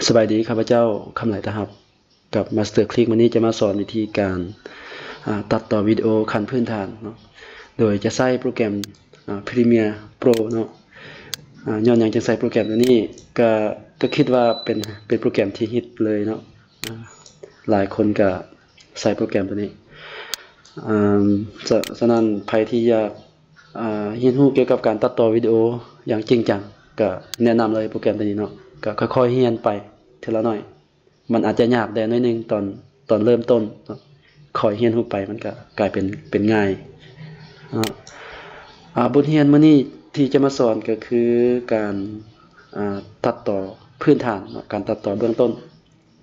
ສະບາຍດີ ຂ້າພະເຈົ້າ ຄຳໄຫຼ ຕາຮັບ ກັບ Master Click ມື້ນີ້ຈະມາສອນວິທີການ ອາ ຕັດຕໍ່ວິດີໂອຂັ້ນພື້ນຖານເນາະ ໂດຍຈະໃຊ້ໂປຣແກຣມ ອາ Premiere Pro ເນາະ. ອາ ຍ້ອນຫຍັງຈຶ່ງໃຊ້ໂປຣແກຣມຕົວນີ້? ກະ ກະຄິດວ່າເປັນ ເປັນໂປຣແກຣມທີ່ຮິດເລີຍເນາະ. ອາ ຫຼາຍຄົນກະໃຊ້ໂປຣແກຣມຕົວນີ້. ອາ ສະ ສະນັ້ນ ໃຜທີ່ຢາກ ອາ ຮຽນຮູ້ກ່ຽວກັບການຕັດຕໍ່ວິດີໂອຢ່າງຈິງຈັງ ກະແນະນຳເລີຍໂປຣແກຣມຕົວນີ້ເນາະ. ກະຄ່ອຍໆຮຽນໄປເທື່ອລະໜ້ອຍ. ມັນອາດຈະຍາກແດ່ໜ້ອຍໜຶ່ງຕອນ ຕອນເລີ່ມຕົ້ນເນາະ, ຄ່ອຍຮຽນຮູ້ໄປມັນກະກາຍເປັນ ເປັນງ່າຍເນາະ. ອາ ບົດຮຽນມື້ນີ້ທີ່ຈະມາສອນກະຄືການ ອາ ຕັດຕໍ່ພື້ນຖານເນາະ, ການຕັດຕໍ່ເບື້ອງຕົ້ນ.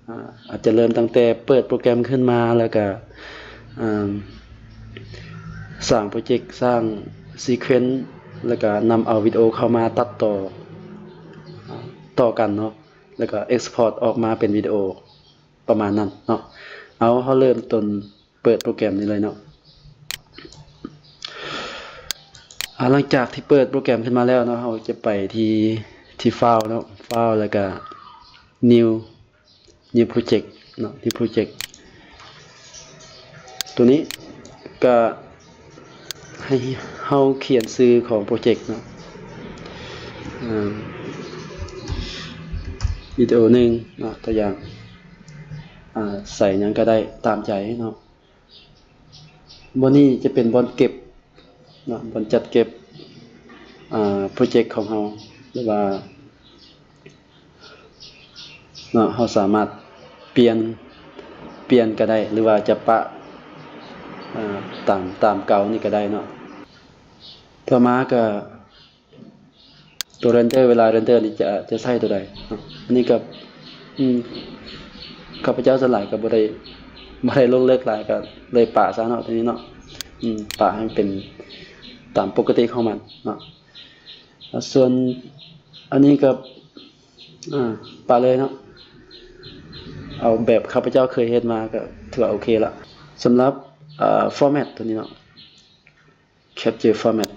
ອາ ອາດຈະເລີ່ມຕັ້ງແຕ່ເປີດໂປຣແກຣມຂຶ້ນມາ ແລ້ວກະ ອາ ສ້າງໂປຣເຈັກ ສ້າງ sequence ແລ້ວກະນຳເອົາວິດີໂອເຂົ້າມາຕັດຕໍ່ ອາ ຕໍ່ກັນເນາະ. ແລ້ວກໍ export ອອກມາເປັນວິດີໂອປະມານນັ້ນເນາະ. ເອົາ ເຮົາເລີ່ມຕົ້ນເປີດໂປຣແກຣມນີ້ເລີຍເນາະ. ອາ ຫຼັງຈາກທີ່ເປີດໂປຣແກຣມຂຶ້ນມາແລ້ວເນາະ, ເຮົາຈະໄປທີ່ ທີ່ File ເນາະ, File ແລ້ວກໍ New New Project ເນາະ, New Project ຕົວນີ້ກະໃຫ້ເຮົາຂຽນຊື່ຂອງໂປຣເຈັກເນາະ, ອາ ວິດີໂອໜຶ່ງເນາະ, ຕົວຢ່າງ ອາ ໃສ່ຫຍັງກະໄດ້ຕາມໃຈເນາະ. ບ່ອນນີ້ຈະເປັນບ່ອນເກັບເນາະ, ບ່ອນຈັດເກັບ ອາ ໂປຣເຈັກຂອງເຮົາ ຫຼືວ່າ ເນາະ, ເຮົາສາມາດປ່ຽນ ປ່ຽນກະໄດ້ ຫຼືວ່າຈະປະ ອາ ຕາມ ຕາມເກົ່ານີ້ກະໄດ້ເນາະ. ຕໍ່ມາກະຕົວ render ເວລາ render ນີ້ຈະ ຈະໃຊ້ຕົວໃດເນາະ. ອັນນີ້ກະ ອືມ ຂ້າພະເຈົ້າສ່ວນຫຼາຍກະບໍ່ໄດ້ ບໍ່ໄດ້ລົງເລິກຫຼາຍ ກະເລີຍປະຊະເນາະ ຕົວນີ້ເນາະ. ອືມ ປະໃຫ້ມັນເປັນຕາມປົກກະຕິຂອງມັນເນາະ. ອາ ສ່ວນອັນນີ້ກໍ ອາ ປະເລີຍເນາະ, ເອົາແບບຂ້າພະເຈົ້າເຄີຍເຮັດມາກໍຖືວ່າໂອເຄລະ. ສຳລັບ ອາ format ຕົວນີ້ເນາະ, capture format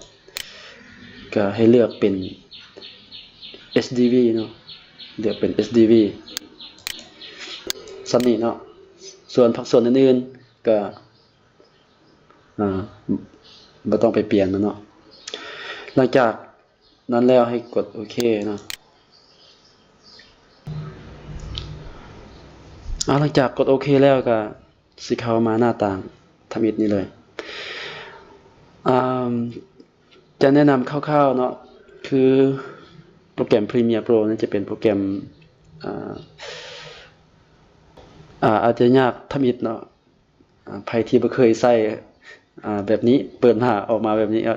ກໍໃຫ້ເລືອກເປັນ ເອັດດີວີ ເນາະ, ເລືອກເປັນ ເອັດດີວີ ສ່ຳນີ້ເນາະ. ສ່ວນພາກສ່ວນອື່ນໆກໍ ອາ ບໍ່ຕ້ອງໄປປ່ຽນມັນເນາະ. ຫຼັງຈາກນັ້ນແລ້ວໃຫ້ກົດໂອເຄເນາະ. ອາ ຫຼັງຈາກກົດໂອເຄແລ້ວກະຊິເຂົ້າມາໜ້າຕ່າງທຳອິດນີ້ເລີຍ. ອາ ຈະແນະນຳຄ່າວໆເນາະ, ຄືໂປຣແກຣມ Premiere Pro ນີ້ຈະເປັນໂປຣແກຣມ ອາ ອາ ອາດຈະຍາກທຳອິດເນາະ. ອາ ໃຜທີ່ບໍ່ເຄີຍໃຊ້ ອາ ແບບນີ້ ເປີດມາອອກມາແບບນີ້ ອາ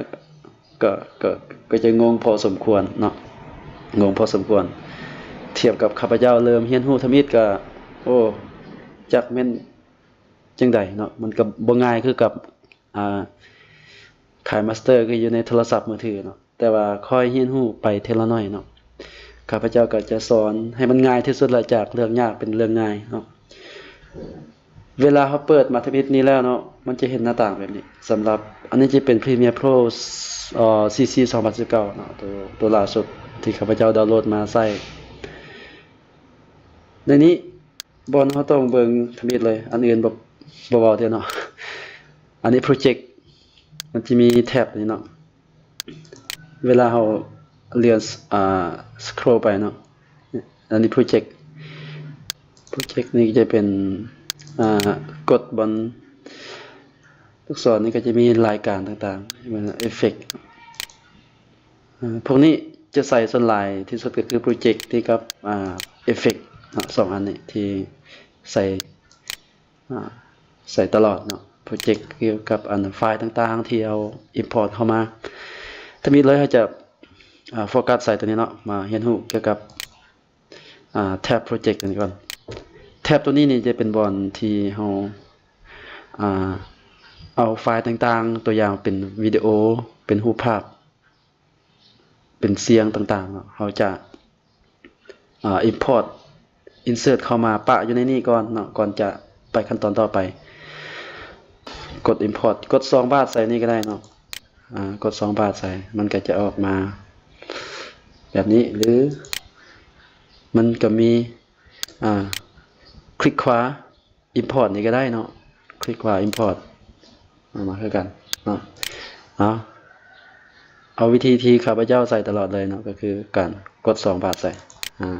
ກໍ ກໍ ກໍຈະງົງພໍສົມຄວນເນາະ, ງົງພໍສົມຄວນ. ທຽບກັບຂ້າພະເຈົ້າເລີ່ມຮຽນຮູ້ທຳອິດກໍ ໂອ້ ຈັກແມ່ນຈັ່ງໃດເນາະ, ມັນກໍບໍ່ງ່າຍຄືກັບ ອາ KineMaster ຄືຢູ່ໃນໂທລະສັບມືຖືເນາະ. ແຕ່ວ່າຄ່ອຍຮຽນຮູ້ໄປເທື່ອລະໜ້ອຍເນາະ. ຂ້າພະເຈົ້າກໍຈະສອນໃຫ້ມັນງ່າຍທີ່ສຸດລະ, ຈາກເລື່ອງຍາກເປັນເລື່ອງງ່າຍເນາະ. ເວລາເຮົາເປີດມາທຳອິດນີ້ແລ້ວເນາະ, ມັນຈະເຫັນໜ້າຕ່າງແບບນີ້. ສຳລັບ ອັນນີ້ຈະເປັນ Premiere Pro ເອີ ຊີ ຊີ ສອງພັນສິບເກົ້າເນາະ, ໂຕ ໂຕລ່າສຸດທີ່ຂ້າພະເຈົ້າດາວໂຫຼດມາໃຊ້. ໃນນີ້ ບ່ອນເຮົາຕ້ອງເບິ່ງທຳອິດເລີຍ, ອັນອື່ນບໍ່ ບໍ່ເວົ້າເທື່ອເນາະ. ອັນນີ້ໂປຣເຈັກ ມັນຈະມີແທັບນີ້ເນາະ. ເວລາເຮົາເລື່ອນ ອາ scroll ໄປເນາະ, ອັນນີ້ໂປຣເຈັກ ໂປຣເຈັກນີ້ຈະເປັນ ອາ ກົດບ່ອນລູກສອນນີ້ ກໍຈະມີລາຍການຕ່າງໆ ເອັບເຟັກ ອາ ພວກນີ້ຈະໃຊ້ສ່ວນຫຼາຍທີ່ສຸດກໍຄືໂປຣເຈັກນີ້ກັບ ອາ ເອັບເຟັກເນາະ, ສອງອັນນີ້ທີ່ໃຊ້ ອາ ໃຊ້ຕະຫຼອດເນາະ. ໂປຣເຈັກກ່ຽວກັບອັນໄຟລ໌ຕ່າງໆທີ່ເຮົາ import ເຂົ້າມາ. ທຳອິດເລີຍເຮົາຈະ ອາ ໂຟກັສໃສ່ຕົວນີ້ເນາະ, ມາຮຽນຮູ້ກ່ຽວກັບ ອາ ແທັບໂປຣເຈັກຕົວນີ້ກ່ອນ. ແທັບຕົວນີ້ນີ້ຈະເປັນບ່ອນທີ່ເຮົາ ອາ ເອົາໄຟລ໌ຕ່າງໆ ຕົວຢ່າງເປັນວິດີໂອ ເປັນຮູບພາບ ເປັນສຽງຕ່າງໆເນາະ, ເຮົາຈະ ອາ import insert ເຂົ້າມາປະຢູ່ໃນນີ້ກ່ອນເນາະ, ກ່ອນຈະໄປຂັ້ນຕອນຕໍ່ໄປ. ກົດ import ກົດສອງບາດໃສ່ນີ້ກໍໄດ້ເນາະ, ອາ ກົດສອງບາດໃສ່ ມັນກໍຈະອອກມາແບບນີ້ ຫຼື ມັນກໍມີ ອ່າ ຄລິກຂວາ import ນີ້ກໍໄດ້ເນາະ ຄລິກຂວາ import ເອົາມາຄືກັນເນາະ. ເອົາ ເອົາວິທີທີ່ຂ້າພະເຈົ້າໃຊ້ຕະຫຼອດເລີຍເນາະ ກໍຄືການກົດສອງບາດໃສ່ ອ່າ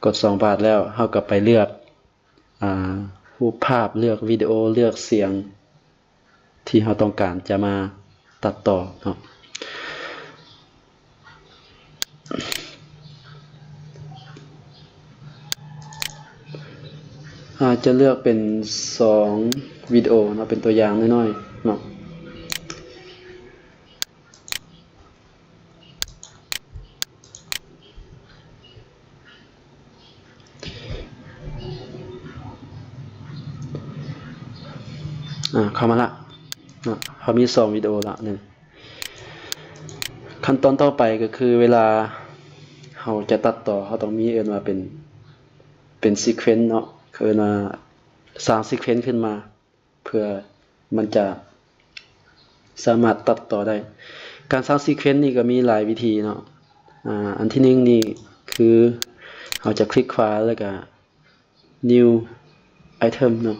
ກົດສອງບາດແລ້ວ ເຮົາກໍໄປເລືອກ ອ່າ ຮູບພາບ ເລືອກວິດີໂອ ເລືອກສຽງ ທີ່ເຮົາຕ້ອງການຈະມາຕັດຕໍ່ເນາະ. ອາດຈະເລືອກເປັນສອງວິດີໂອເນາະ ເປັນຕົວຢ່າງນ້ອຍໆເນາະ. ອາ ເຂົ້າມາລະເນາະ ເຮົາມີສອງວິດີໂອລະ ນີ້. ຂັ້ນຕອນຕໍ່ໄປກໍຄືເວລາເຮົາຈະຕັດຕໍ່ ເຮົາຕ້ອງມີເອີ້ນວ່າເປັນ ເປັນ sequence ເນາະ ເຂົາເອີ້ນວ່າສ້າງ sequence ຂຶ້ນມາ ເພື່ອມັນຈະສາມາດຕັດຕໍ່ໄດ້. ການສ້າງ sequence ນີ້ກໍມີຫຼາຍວິທີເນາະ. ອາ ອັນທີໜຶ່ງນີ້ຄືເຮົາຈະຄລິກຂວາ ແລ້ວກໍ new item ເນາະ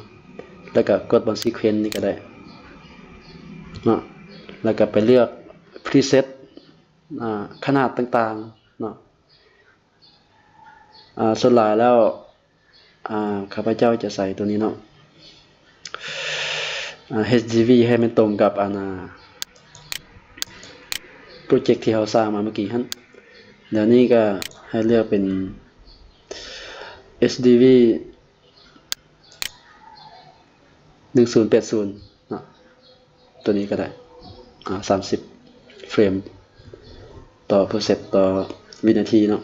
ແລ້ວກໍກົດບ່ອນ sequence ນີ້ກໍໄດ້ເນາະ ແລ້ວກໍໄປເລືອກ preset ອາ ຂະໜາດຕ່າງໆເນາະ. ອາ ສ່ວນຫຼາຍແລ້ວ ອາ ຂ້າພະເຈົ້າຈະໃສ່ຕົວນີ້ເນາະ ອາ HDV ໃຫ້ມັນຕົງກັບອັນ ອາ ໂປຣເຈັກທີ່ເຮົາສ້າງມາເມື່ອກີ້ຫັ້ນ. ດຽວນີ້ກໍໃຫ້ເລືອກເປັນ HDV ໜຶ່ງສູນແປດສູນເນາະ ຕົວນີ້ກໍໄດ້ ອາ ສາມສິບເຟຣມຕໍ່ເປີເຊັນຕໍ່ວິນາທີເນາະ.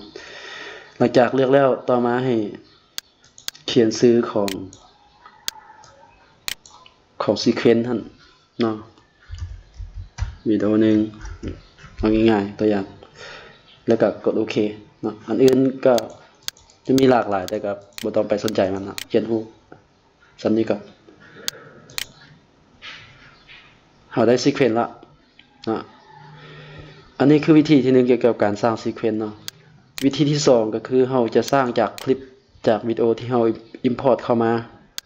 ຫຼັງຈາກເລືອກແລ້ວ ຕໍ່ມາໃຫ້ຂຽນຊື່ຂອງ ຂອງ sequence ຫັ້ນເນາະ ວິດີໂອໜຶ່ງ ເອົາງ່າຍໆ ຕົວຢ່າງ ແລ້ວກໍກົດໂອເຄເນາະ. ອັນອື່ນກໍຈະມີຫຼາກຫຼາຍ ແຕ່ກໍບໍ່ຕ້ອງໄປສົນໃຈມັນເນາະ ຂຽນຮູບ ສ່ຳນີ້ກໍ ເຮົາໄດ້ sequence ລະເນາະ. ອັນນີ້ຄືວິທີທີໜຶ່ງກ່ຽວກັບການສ້າງ sequence ເນາະ. ວິທີທີສອງກໍຄືເຮົາຈະສ້າງຈາກຄລິບ ຈາກວິດີໂອທີ່ເຮົາ import ເຂົ້າມາ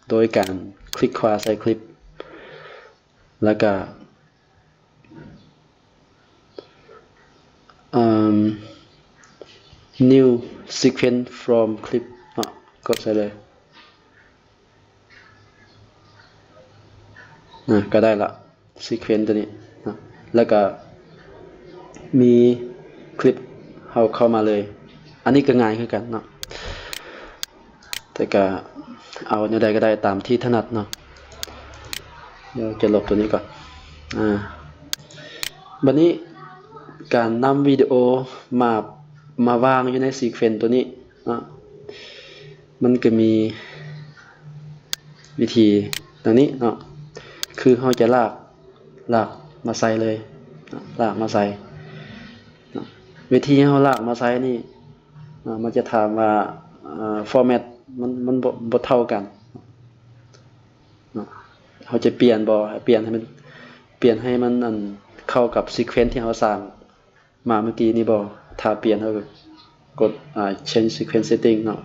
ໂດຍການຄລິກຂວາໃສ່ຄລິບ ແລ້ວກໍ ອາ new sequence from clip ເນາະ ກົດໃສ່ເລີຍ ນະ ກໍໄດ້ລະ sequence ຕົວນີ້ເນາະ ແລ້ວກໍມີຄລິບເຮົາເຂົ້າມາເລີຍ. ອັນນີ້ກໍງ່າຍຄືກັນເນາະ ແຕ່ກະເອົາແນວໃດກໍໄດ້ຕາມທີ່ຖະໜັດເນາະ. ດຽວຈະລົບຕົວນີ້ກ່ອນ. ອາ ບັດນີ້ການນຳວິດີໂອມາ ມາວາງຢູ່ໃນ sequence ຕົວນີ້ເນາະ ມັນກໍມີວິທີດັ່ງນີ້ເນາະ ຄືເຮົາຈະລາກ ລາກມາໃສ່ເລີຍ ລາກມາໃສ່ເນາະ. ວິທີເຮົາລາກມາໃສ່ນີ້ ອາ ມັນຈະຖາມວ່າ ອາ format ມັນ ມັນບໍ່ ບໍ່ເທົ່າກັນເນາະ. ເຮົາຈະປ່ຽນບໍ່ ປ່ຽນໃຫ້ມັນ ປ່ຽນໃຫ້ມັນ ອັນ ເຂົ້າກັບ sequence ທີ່ເຮົາສ້າງມາເມື່ອກີ້ນີ້ບໍ່? ຖ້າປ່ຽນ ເຮົາກໍກົດ ອາ change sequence setting ເນາະ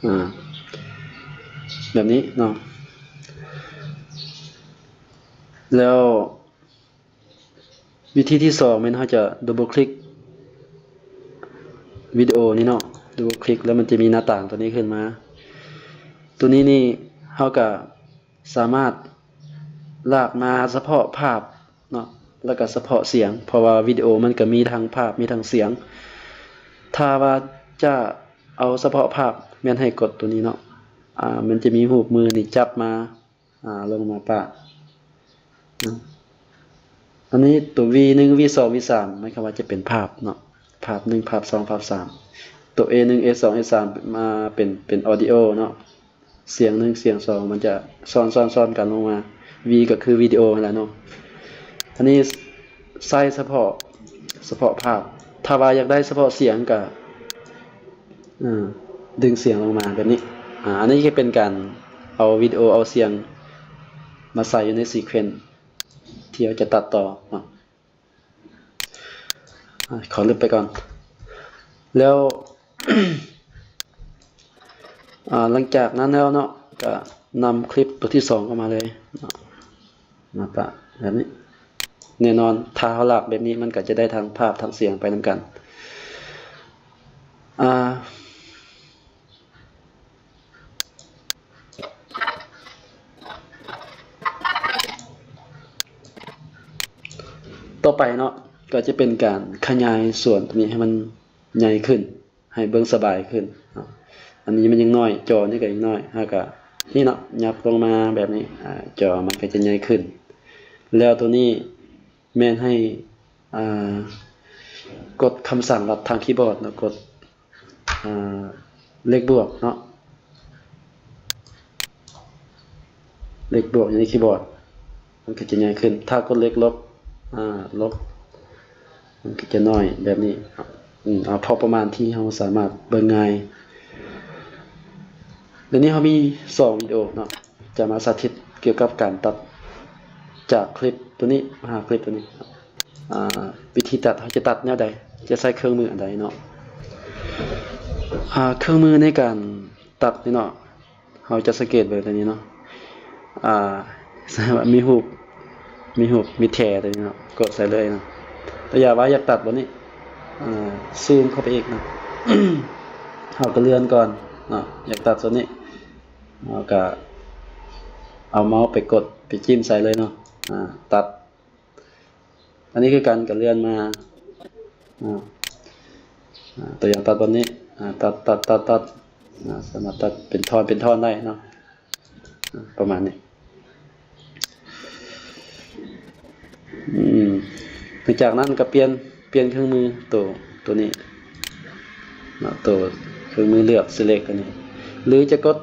ອາ ແບບນີ້ເນາະ. ແລ້ວ ວິທີທີສອງແມ່ນເຮົາຈະ double click ວິດີໂອນີ້ເນາະ double click ແລ້ວມັນຈະມີໜ້າຕ່າງຕົວນີ້ຂຶ້ນມາ. ຕົວນີ້ນີ້ເຮົາກະສາມາດລາກມາສະເພາະພາບເນາະ ແລ້ວກະສະເພາະສຽງ ເພາະວ່າວິດີໂອມັນກະມີທັງພາບ ມີທັງສຽງ. ຖ້າວ່າຈະເອົາສະເພາະພາບ ແມ່ນໃຫ້ກົດຕົວນີ້ເນາະ ອາ ມັນຈະມີຮູບມືນີ້ຈັບມາ ອາ ລົງມາປະ ອາ ອັນນີ້ຕົວ V ໜຶ່ງ V ສອງ V ສາມ ໝາຍຄວາມວ່າຈະເປັນພາບເນາະ ພາບໜຶ່ງ ພາບສອງ ພາບສາມ. ຕົວ A ໜຶ່ງ A ສອງ A ສາມ ມາເປັນ ເປັນ audio ເນາະ ສຽງໜຶ່ງ ສຽງສອງ ມັນຈະຊ້ອນໆກັນລົງມາ. V ກໍຄືວິດີໂອຫັ້ນແຫຼະເນາະ. ອັນນີ້ ໃສ່ສະເພາະ ສະເພາະພາບ. ຖ້າວ່າຢາກໄດ້ສະເພາະສຽງກະ ອາ ດຶງສຽງລົງມາແບບນີ້. ອາ ອັນນີ້ຈະເປັນການເອົາວິດີໂອ ເອົາສຽງມາໃສ່ຢູ່ໃນ sequence ທີ່ເຮົາຈະຕັດຕໍ່ເນາະ. ອາ ຂໍລຶບໄປກ່ອນ. ແລ້ວ ອ່າ ຫຼັງຈາກນັ້ນແລ້ວເນາະ ກໍນຳຄລິບຕົວທີສອງເຂົ້າມາເລີຍເນາະ ມາປະແບບນີ້. ແນ່ນອນ ຖ້າເຮົາລາກແບບນີ້ ມັນກໍຈະໄດ້ທັງພາບທັງສຽງໄປນຳກັນ. ອ່າ ຕໍ່ໄປເນາະ ກໍຈະເປັນການຂະຫຍາຍສ່ວນຕົວນີ້ໃຫ້ມັນໃຫຍ່ຂຶ້ນ ໃຫ້ເບິ່ງສະບາຍຂຶ້ນເນາະ. ອັນນີ້ມັນຍັງນ້ອຍ ຈໍນີ້ກໍຍັງນ້ອຍ ເຮົາກໍນີ້ເນາະ ຫຍັບລົງມາແບບນີ້ ອາ ຈໍມັນກໍຈະໃຫຍ່ຂຶ້ນ. ແລ້ວຕົວນີ້ແມ່ນໃຫ້ ອ່າ ກົດຄຳສັ່ງລັດທາງຄີບອດເນາະ ກົດ ອ່າ ເລກບວກເນາະ ເລກບວກຢູ່ໃນຄີບອດ ມັນກໍຈະໃຫຍ່ຂຶ້ນ. ຖ້າກົດເລກລົບ ອ່າ ລົບ ມັນກໍຈະນ້ອຍແບບນີ້. ອືມ ເອົາພໍປະມານທີ່ເຮົາສາມາດເບິ່ງງ່າຍ. ດຽວນີ້ເຮົາມີສອງວິດີໂອເນາະ ຈະມາສາທິດກ່ຽວກັບການຕັດຈາກຄລິບຕົວນີ້ມາຫາຄລິບຕົວນີ້. ອ່າ ວິທີຕັດ ເຮົາຈະຕັດແນວໃດ? ຈະໃຊ້ເຄື່ອງມືອັນໃດເນາະ? ອ່າ ເຄື່ອງມືໃນການຕັດນີ້ເນາະ ເຮົາຈະສັງເກດເບິ່ງຕົວນີ້ເນາະ ອ່າ ມີຮູບ ມີຮູບ ມີແທຕົວນີ້ເນາະ ກົດໃສ່ເລີຍເນາະ. ຕົວຢ່າງວ່າຢາກຕັດຕົວນີ້ ອ່າ ຊູມເຂົ້າໄປອີກເນາະ ເຮົາກໍເລື່ອນກ່ອນເນາະ ຢາກຕັດສ່ວນນີ້ ເຮົາກໍເອົາເມົາສ໌ໄປກົດ ໄປຈິ້ມໃສ່ເລີຍເນາະ ອ່າ ຕັດ. ອັນນີ້ຄືກັນ ກໍເລື່ອນມາ ອ່າ ອ່າ ຕົວຢ່າງຕັດແບບນີ້ ອ່າ ຕັດ ຕັດ ຕັດ ຕັດ ອ່າ ສາມາດຕັດເປັນທ່ອນ ເປັນທ່ອນໄດ້ເນາະ ອ່າ ປະມານນີ້. ອືມ ຫຼັງຈາກນັ້ນກໍປ່ຽນ ປ່ຽນເຄື່ອງມືໂຕ ໂຕນີ້ເນາະ ໂຕເຄື່ອງມືເລືອກ select ອັນນີ້ ຫຼືຈະກົດ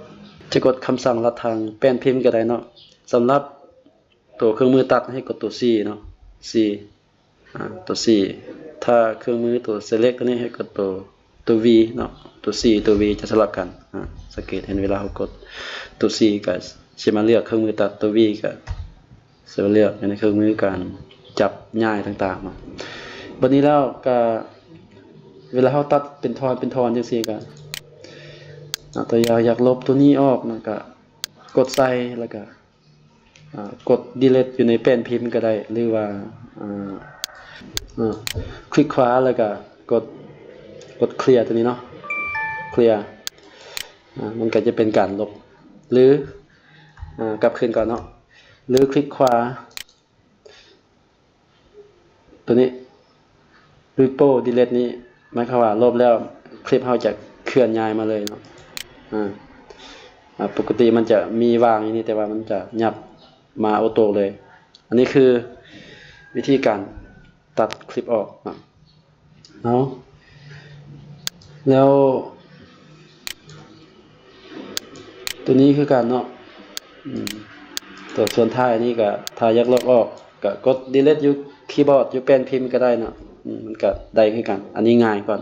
ຈະກົດຄຳສັ່ງລັດທາງແປ້ນພິມກໍໄດ້ເນາະ. ສຳລັບ ຕົວເຄື່ອງມືຕັດໃຫ້ກົດຕົວ C ເນາະ C ອາ ຕົວ C. ຖ້າເຄື່ອງມືຕົວ select ຕົວນີ້ໃຫ້ກົດຕົວ ຕົວ V ເນາະ ຕົວ C ຕົວ V ຈະສະຫຼັບກັນ. ອາ ສັງເກດເຫັນເວລາເຮົາກົດຕົວ C ກໍຊິມາເລືອກເຄື່ອງມືຕັດ ຕົວ V ກໍຊິມາເລືອກໃນເຄື່ອງມືການຈັບຍ້າຍຕ່າງໆເນາະ. ບັດນີ້ແລ້ວກໍເວລາເຮົາຕັດເປັນທ່ອນເປັນທ່ອນຈັ່ງຊີ້ກໍ ອາ ຕົວຢ່າງຢາກລົບຕົວນີ້ອອກນະ ກໍກົດໃສ່ ແລ້ວກໍ ອາ ກົດ delete ຢູ່ໃນແປ້ນພິມກໍໄດ້ ຫຼືວ່າ ອາ ອາ ຄລິກຂວາແລ້ວກໍກົດ ກົດ clear ຕົວນີ້ເນາະ clear ອາ ມັນກໍຈະເປັນການລົບ ຫຼື ອາ ກັບຄືນກ່ອນເນາະ ຫຼືຄລິກຂວາ ຕົວນີ້ repo delete ນີ້ ໝາຍຄວາມວ່າລົບແລ້ວຄລິບເຮົາຈະເຄື່ອນຍ້າຍມາເລີຍເນາະ. ອາ ອາ ປົກກະຕິມັນຈະມີວາງຢູ່ນີ້ ແຕ່ວ່າມັນຈະຫຍັບມາໂອໂຕເລີຍ. ອັນນີ້ຄືວິທີການຕັດຄລິບອອກເນາະ. ເອົາ ແລ້ວ ຕົວນີ້ຄືກັນເນາະ ອືມ ຕົວສ່ວນທ້າຍນີ້ກໍ ຖ້າຢາກລົບອອກ ກໍກົດ delete ຢູ່ຄີບອດ ຢູ່ແປ້ນພິມກໍໄດ້ເນາະ ອືມ ມັນກໍໄດ້ຄືກັນ. ອັນນີ້ງ່າຍກ່ອນ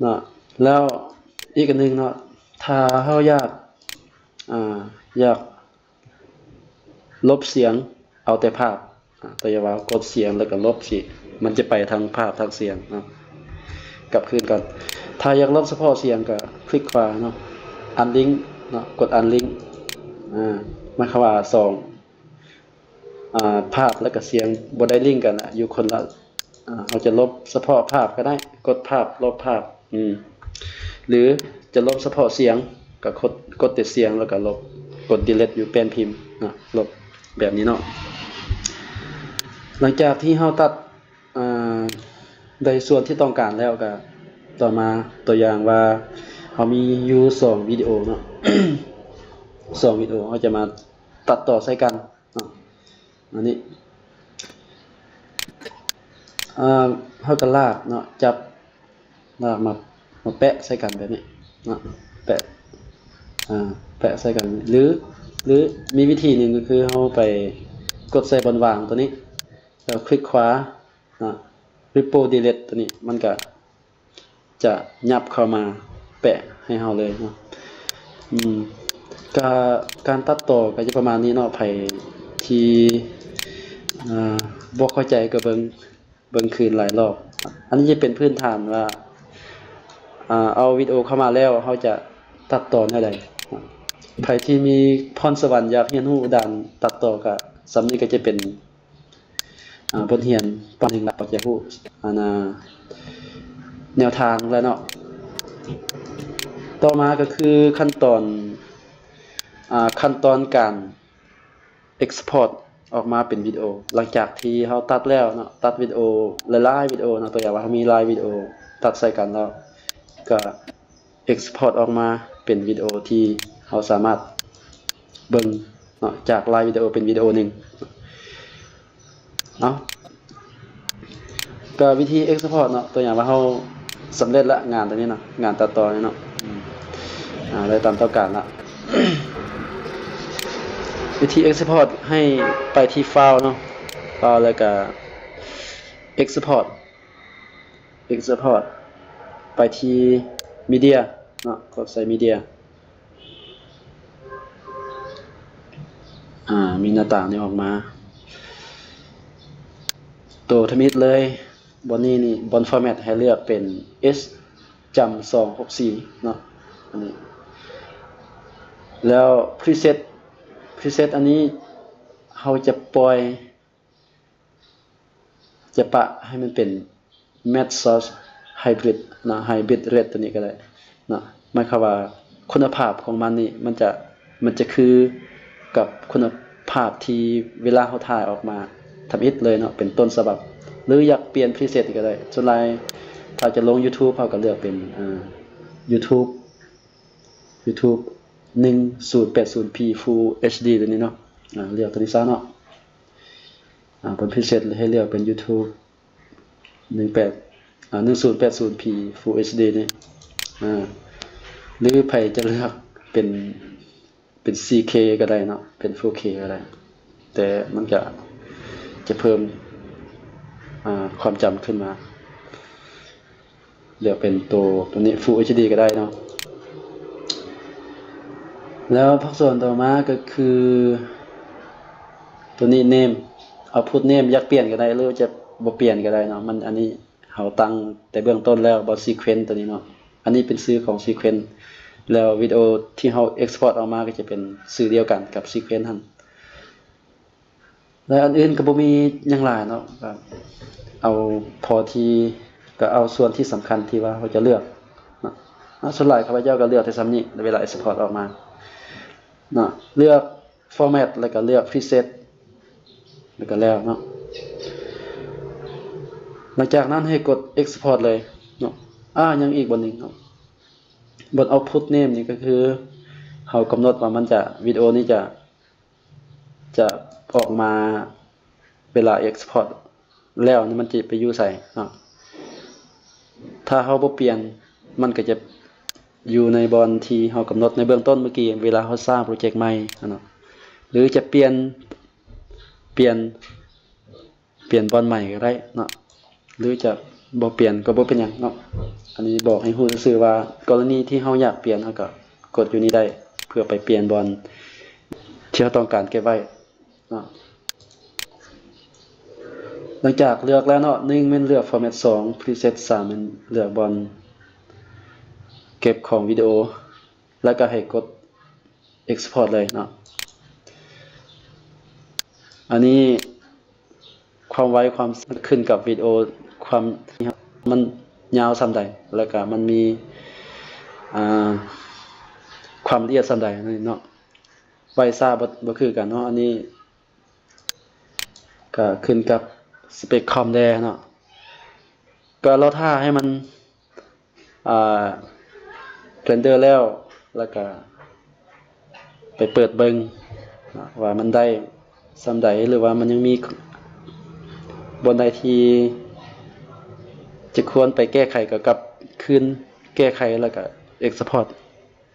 ເນາະ. ແລ້ວອີກອັນໜຶ່ງເນາະ ຖ້າເຮົາຢາກ ອາ ຢາກ ລົບສຽງ ເອົາແຕ່ພາບ ອາ ຕົວຢ່າງວ່າກົດສຽງແລ້ວກໍລົບ ຊິ ມັນຈະໄປທັງພາບທັງສຽງເນາະ. ກັບຄືນກ່ອນ ຖ້າຢາກລົບສະເພາະສຽງກໍຄລິກຂວາເນາະ unlink ເນາະ ກົດ unlink ອາ ໝາຍຄວາມວ່າສອງ ອາ ພາບແລ້ວກໍສຽງບໍ່ໄດ້ລິ້ງກັນລະ ຢູ່ຄົນລະ ອາ ເຮົາຈະລົບສະເພາະພາບກໍໄດ້ ກົດພາບ ລົບພາບ ອືມ ຫຼືຈະລົບສະເພາະສຽງ ກໍກົດ ກົດແຕ່ສຽງ ແລ້ວກໍລົບ ກົດ delete ຢູ່ແປ້ນພິມເນາະ ລົບແບບນີ້ເນາະ. ຫຼັງຈາກທີ່ເຮົາຕັດ ອາ ໄດ້ສ່ວນທີ່ຕ້ອງການແລ້ວ ກໍຕໍ່ມາ ຕົວຢ່າງວ່າເຮົາມີຢູ່ສອງວິດີໂອເນາະ ສອງວິດີໂອ ເຮົາຈະມາຕັດຕໍ່ໃສ່ກັນເນາະ. ອັນນີ້ ອາ ເຮົາກໍລາກເນາະ ຈັບ ລາກມາ ມາແປະໃສ່ກັນແບບນີ້ເນາະ ແປະ ອາ ແປະໃສ່ກັນ ຫຼື ຫຼືມີວິທີໜຶ່ງກໍຄືເຮົາໄປກົດໃສ່ບ່ອນວ່າງຕົວນີ້ ແລ້ວຄລິກຂວາເນາະ repo delete ຕົວນີ້ ມັນກະຈະຫຍັບເຂົ້າມາແປະໃຫ້ເຮົາເລີຍເນາະ. ອືມ ກະ ການຕັດຕໍ່ກໍຈະປະມານນີ້ເນາະ ໃຜທີ່ ອາ ບໍ່ເຂົ້າໃຈກໍເບິ່ງ ເບິ່ງຄືນຫຼາຍລອບ. ອັນນີ້ຈະເປັນພື້ນຖານວ່າ ອາ ເອົາວິດີໂອເຂົ້າມາແລ້ວ ເຮົາຈະ ຕັດຕໍ່ແນວໃດ. ໃຜທີ່ມີພອນສະຫວັນຢາກຮຽນຮູ້ດ້ານຕັດຕໍ່ ກະສ່ຳນີ້ກະຈະເປັນ ອ່າ ບົດຮຽນປະໜຶ່ງລະ ກໍຈະຮູ້ ອັນນ່າ ແນວທາງແລ້ວເນາະ. ຕໍ່ມາກໍຄືຂັ້ນຕອນ ອ່າ ຂັ້ນຕອນການ export ອອກມາເປັນວິດີໂອ. ຫຼັງຈາກທີ່ເຮົາຕັດແລ້ວເນາະ ຕັດວິດີໂອຫຼາຍໆວິດີໂອເນາະ ຕົວຢ່າງວ່າເຮົາມີຫຼາຍວິດີໂອຕັດໃສ່ກັນແລ້ວ ກໍ export ອອກມາເປັນວິດີໂອທີ່ເຮົາສາມາດເບິ່ງເນາະ ຈາກຫຼາຍວິດີໂອເປັນວິດີໂອໜຶ່ງ. ເອົາ ກໍວິທີ export ເນາະ ຕົວຢ່າງວ່າເຮົາສຳເລັດລະ ງານຕົວນີ້ເນາະ ງານຕັດຕໍ່ນີ້ເນາະ ອາ ໄດ້ຕາມຕ້ອງການລະ. ວິທີ export ໃຫ້ໄປທີ່ file ເນາະ file ແລ້ວກໍ export export ໄປທີ່ media ເນາະ ກົດໃສ່ media ອາ ມີໜ້າຕ່າງນີ້ອອກມາ. ໂຕທຳອິດເລີຍ ບ່ອນນີ້ນີ້ ບ່ອນ format ໃຫ້ເລືອກເປັນ S ຈ້ຳສອງຫົກສີ່ເນາະ ອັນນີ້ ແລ້ວ preset preset ອັນນີ້ເຮົາຈະປ່ອຍ ຈະປະໃຫ້ມັນເປັນ matte source hybrid ເນາະ hybrid red ຕົວນີ້ກໍໄດ້ເນາະ. ໝາຍຄວາມວ່າຄຸນນະພາບຂອງມັນນີ້ ມັນຈະ ມັນຈະຄືກັບຄຸນນະພາບທີ່ເວລາເຮົາຖ່າຍອອກມາທຳອິດເລີຍເນາະ ເປັນຕົ້ນສະບັບ ຫຼືຢາກປ່ຽນ preset ນີ້ກໍໄດ້. ສ່ວນຫຼາຍຖ້າຈະລົງ YouTube ເຮົາກໍເລືອກເປັນ ອ່າ YouTube YouTube ໜຶ່ງສູນແປດສູນ P Full HD ຕົວນີ້ເນາະ ອາ ເລືອກຕົວນີ້ຊະເນາະ. ອາ ເປັນ preset ໃຫ້ເລືອກເປັນ YouTube ໜຶ່ງແປດ ອາ ໜຶ່ງສູນແປດສູນ P Full HD ນີ້ ອາ ຫຼືໃຜຈະເລືອກເປັນ ເປັນ ສີ່ເຄ ກໍໄດ້ເນາະ ເປັນ Full K ກໍໄດ້ ແຕ່ມັນກະຈະເພີ່ມ ອາ ຄວາມຈຳຂຶ້ນມາ. ເລືອກເປັນໂຕ ໂຕນີ້ Full HD ກໍໄດ້ເນາະ. ແລ້ວພາກສ່ວນຕໍ່ມາກໍຄືໂຕນີ້ name output name ຢາກປ່ຽນກໍໄດ້ ຫຼືຈະບໍ່ປ່ຽນກໍໄດ້ເນາະ. ມັນ ອັນນີ້ເຮົາຕັ້ງແຕ່ເບື້ອງຕົ້ນແລ້ວ ບໍ່ sequence ໂຕນີ້ເນາະ. ອັນນີ້ເປັນຊື່ຂອງ sequence ແລ້ວວິດີໂອທີ່ເຮົາ export ອອກມາກໍຈະເປັນຊື່ດຽວກັນກັບ sequence ຫັ້ນ. ແລະ ອັນອື່ນກໍບໍ່ມີຫຍັງຫຼາຍເນາະ ກໍເອົາພໍທີ່ ກໍເອົາສ່ວນທີ່ສຳຄັນທີ່ວ່າເຮົາຈະເລືອກເນາະ. ສ່ວນຫຼາຍຂ້າພະເຈົ້າກໍເລືອກແຕ່ສ່ຳນີ້ ເວລາ export ອອກມາເນາະ ເລືອກ format ແລ້ວກໍເລືອກ preset ແລ້ວກໍແລ້ວເນາະ. ຫຼັງຈາກນັ້ນໃຫ້ກົດ export ເລີຍເນາະ. ອາ ຍັງອີກບ່ອນໜຶ່ງເນາະ ບ່ອນ output name ນີ້ກໍຄືເຮົາກຳນົດວ່າມັນຈະ ວິດີໂອນີ້ຈະ ຈະອອກມາເວລາ export ແລ້ວມັນຈະໄປຢູ່ໃສເນາະ. ຖ້າເຮົາບໍ່ປ່ຽນ ມັນກໍຈະຢູ່ໃນບ່ອນທີ່ເຮົາກຳນົດໃນເບື້ອງຕົ້ນເມື່ອກີ້ ເວລາເຮົາສ້າງໂປຣເຈັກໃໝ່ເນາະ. ຫຼືຈະປ່ຽນ ປ່ຽນ ປ່ຽນບ່ອນໃໝ່ກໍໄດ້ເນາະ ຫຼືຈະບໍ່ປ່ຽນກໍບໍ່ເປັນຫຍັງເນາະ. ອັນນີ້ບອກໃຫ້ຮູ້ຊື່ໆວ່າ ກໍລະນີທີ່ເຮົາຢາກປ່ຽນ ເຮົາກໍກົດຢູ່ນີ້ໄດ້ ເພື່ອໄປປ່ຽນບ່ອນທີ່ເຮົາຕ້ອງການເກັບໄວ້ເນາະ. ຫຼັງຈາກເລືອກແລ້ວເນາະ ໜຶ່ງແມ່ນເລືອກ format ສອງ preset ສາມແມ່ນເລືອກບ່ອນເກັບຂອງວິດີໂອ ແລ້ວກໍໃຫ້ກົດ export ເລີຍເນາະ. ອັນນີ້ ຄວາມໄວ ຄວາມ ຂຶ້ນກັບວິດີໂອ ຄວາມ ມັນຍາວສ່ຳໃດ ແລ້ວກະມັນມີ ອ່າ ຄວາມລະອຽດສ່ຳໃດເນາະ. ໄວຊ້າບໍ່ ບໍ່ຄືກັນເນາະ. ອັນນີ້ກະຂຶ້ນກັບສະເປັກຄອມແດ່ເນາະ. ກະລໍຖ້າໃຫ້ມັນ ອ່າ render ແລ້ວ ແລ້ວກະໄປເປີດເບິ່ງເນາະ ວ່າມັນໄດ້ສ່ຳໃດ ຫຼືວ່າມັນຍັງມີບ່ອນໃດທີ່ຈະຄວນໄປແກ້ໄຂ ກໍກັບຄືນແກ້ໄຂ ແລ້ວກະ export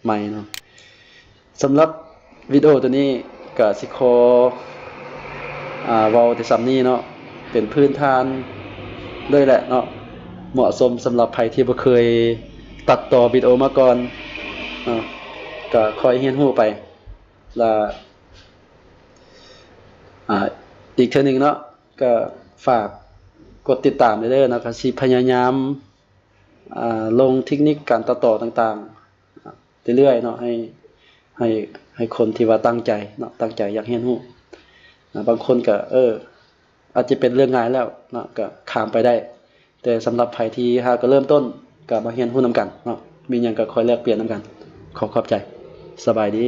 ໃໝ່ເນາະ. ສຳລັບວິດີໂອໂຕນີ້ກະຊິຂໍ ອ່າ ເວົ້າແຕ່ສ່ຳນີ້ເນາະ ເປັນພື້ນຖານເລີຍແຫຼະເນາະ ເໝາະສົມສຳລັບໃຜທີ່ບໍ່ເຄີຍຕັດຕໍ່ວິດີໂອມາກ່ອນເນາະ ກະຄ່ອຍຮຽນຮູ້ໄປ ລະ ອ່າ ອີກເທື່ອໜຶ່ງເນາະ ກະຝາກກົດຕິດຕາມເດີເນາະ ກະຊິພະຍາຍາມ ອ່າ ລົງເທັກນິກການຕັດຕໍ່ຕ່າງໆ ເລື້ອຍໆເນາະ ໃຫ້ ໃຫ້ ໃຫ້ຄົນທີ່ວ່າຕັ້ງໃຈເນາະ ຕັ້ງໃຈຢາກຮຽນຮູ້. ອາ ບາງຄົນກໍ ເອີ ອາດຈະເປັນເລື່ອງງ່າຍແລ້ວເນາະ ກໍຂ້າມໄປໄດ້ ແຕ່ສຳລັບໃຜທີ່ຫາກໍເລີ່ມຕົ້ນ ກໍມາຮຽນຮູ້ນຳກັນເນາະ ມີຫຍັງກໍຄ່ອຍແລກປ່ຽນນຳກັນ. ຂໍຂອບໃຈ. ສະບາຍດີ.